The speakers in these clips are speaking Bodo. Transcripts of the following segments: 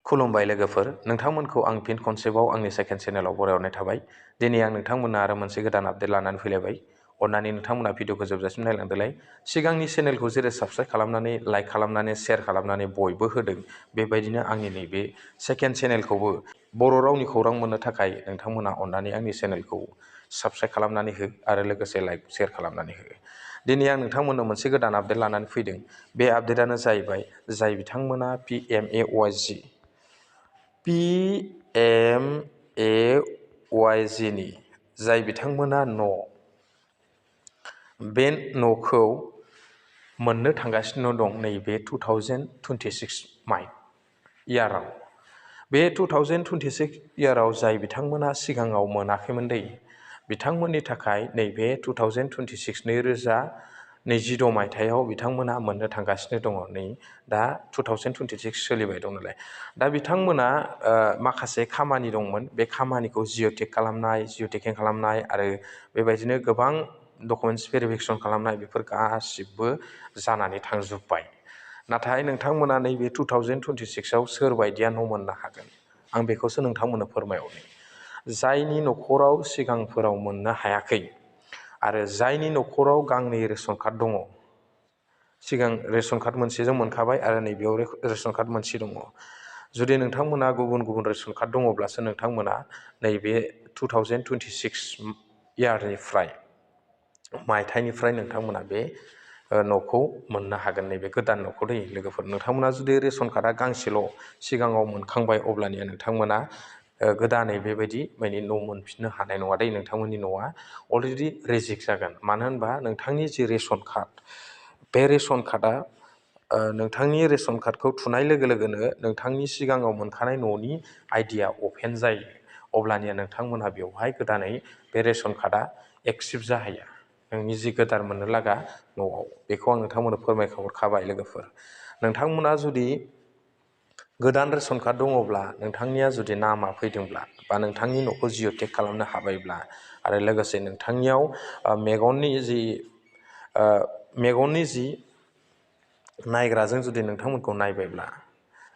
खुलुमबाय लोगोफोर, नोंथांमोनखौ आं फिन खनसेबाव आंनि सेकेन्ड चेनेलाव बरायहरनाय थाबाय। दिनै आं नोंथांमोननो आरो मोनसे गोदान आपडेट लानानै फैलायबाय। अन्नानै नोंथांमोना भिडिअखौ जोबजासिम नायलांदोलाय। सिगांनि चेनेलखौ जेरै साबस्क्राइब खालामनानै, लाइक खालामनानै, शेयार खालामनानै बयबो होदों, बेबायदिनो आंनि नैबे सेकेन्ड चेनेलखौबो बर' रावनि खौरां मोननो थाखाय नोंथांमोना अन्नानै आंनि चेनेलखौ साबस्क्राइब खालामनानै हो आरो लोगोसे लाइक शेयार खालामनानै हो। दिनै आं नोंथांमोननो मोनसे गोदान आपडेट लानानै फैदों। बे आपडेटआनो जाहैबाय जाय बिथांमोना PMAY-G नि जाय बिथांमोना बे न'खौ मोननो थांगासिनो दं नैबे 2026 इयाराव। बे 2026 इयाराव जाय बिथांमोना सिगाङाव मोनाखैमोन बिथांमोननि थाखाय नैबे 2026 मायथाइयाव बिथांमोना मोननो थांगासिनो दङ। नै दा 2026 सोलिबाय दं नालाय, दा बिथांमोना माखासे खामानि दंमोन। बे खामानिखौ जिअ'टेकिं खालामनाय आरो बेबायदिनो गोबां डकुमेन्टस भेरिफिकेसन खालामनाय, बेफोर गासिबो जानानै थांजोब्बाय। नाथाय नोंथांमोना नैबे 2026आव सोरबायदिया न' मोननो हागोन, आं बेखौसो नोंथांमोननो फोरमायहरनि। जायनि न'खराव सिगांफोराव मोननो हायाखै आरो जायनि न'खराव गांनै रेशन कार्ड दङ, सिगां रेशन कार्ड मोनसेजों मोनखाबाय आरो नैबेयाव रेशन कार्ड मोनसे दङ। जुदि नोंथांमोना गुबुन गुबुन रेशन कार्ड दङब्लासो नोंथांमोना नैबे 2026 मायथाइनिफ्राय नोंथांमोना बे न'खौ मोननो हागोन। नैबे गोदान न'खौ लोगोफोर, नोंथांमोना जुदि रेशन कार्डआ गांसेल' सिगाङाव मोनखांबाय, अब्लानिया नोंथांमोना गोदानै बेबायदि माने न' मोनफिननो हानाय नङा नोंथांमोननि न'आ अलरेडि रिजेक्ट जागोन। मानो होनबा नोंथांनि जि रेशन कार्ड, बे रेशन कार्डआ नोंथांनि रेशन कार्डखौ थुनाय लोगो लोगोनो नोंथांनि सिगाङाव मोनखानाय न'नि आइडिया अपेन जायो। अब्लानिया नोंथांमोनहा बेवहाय गोदानै बे रेशन कार्डआ एक्सेप्ट जाहैया नोंनि जि गोदान मोननो लागा न'आव। बेखौ आं नोंथांमोननो फोरमायहरखाबाय लोगोफोर। नोंथांमोना जुदि गोदान रेशन कार्ड दङब्ला, नोंथांनिया जुदि नामा फैदोंब्ला बा नोंथांनि न'खौ जिअ'टेक खालामनो हाबायब्ला आरो लोगोसे नोंथांनियाव मेगननि जि नायग्राजों जुदि नोंथांमोनखौ नायबायब्ला,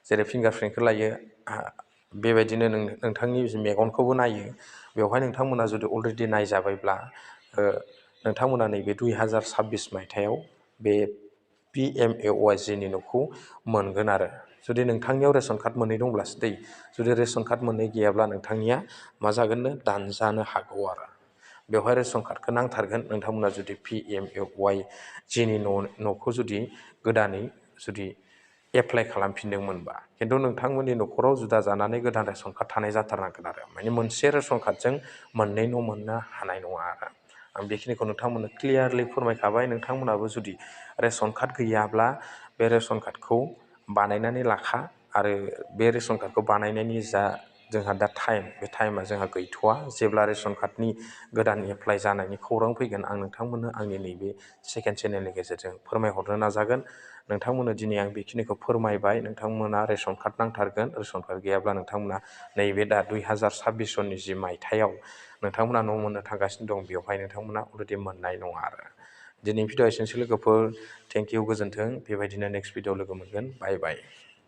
जेरै फिंगारप्रिन्टखौ लायो बेबायदिनो नोंथांनि जि मेगनखौबो नायो, बेवहाय नोंथांमोना जुदि अलरेडि नायजाबायब्ला नोंथांमोना नैबे 2026 मायथाइयाव बे PMAY-Gनि न'खौ मोनगोन आरो। जुदि नोंथांनियाव रेशन कार्ड मोननै दंब्लासो जुदि रेशन कार्ड मोननै गैयाब्ला नोंथांनिया मा जागोननो, दानजानो हागौ आरो। बेवहाय रेशन कार्डखौ नांथारगोन नोंथांमोना जुदि PMAY-Gनि न'खौ जुदि गोदानै एप्लाइ खालामफिनदोंमोनबा। खिन्थु नोंथांमोननि न'खराव जुदा जानानै गोदान रेशन कार्ड थानाय जाथारनांगोन आरो। माने मोनसे रेशन कार्डजों मोननै न' मोननो हानाय नङा आरो। आं बेखिनिखौ नोंथांमोननो क्लियारलि फोरमायखाबाय। नोंथांमोनाबो जुदि रेशन कार्ड गैयाब्ला बे रेशन कार्डखौ बानायनानै लाखा। आरो बे रेशन कार्डखौ बानायनायनि जोंहा दा बे टाइमा जोंहा गैथ'वा। जेब्ला रेशन कार्डनि गोदान एप्लाइ जानायनि खौरां फैगोन, आं नोंथांमोननो आंनि नैबे सेकेन्ड चेनेलनि गेजेरजों फोरमायहरनो नाजागोन। नोंथांमोननो दिनै आं बेखिनिखौ फोरमायबाय। नोंथांमोना रेशन कार्ड नांथारगोन। रेशन कार्ड गैयाब्ला नोंथांमोना नैबे दा 2026 सननि जि मायथाइयाव नोंथांमोना न' मोननो थांगासिनो दं, बेवहाय नोंथांमोना अलरेडि मोननाय नङा आरो। दिनैनि भिडिअ एसेनोसै लोगोफोर। थेंक इउ, गोजोन्थों। बेबायदिनो नेक्स्ट भिडिअ लोगो मोनगोन। बाय बाय।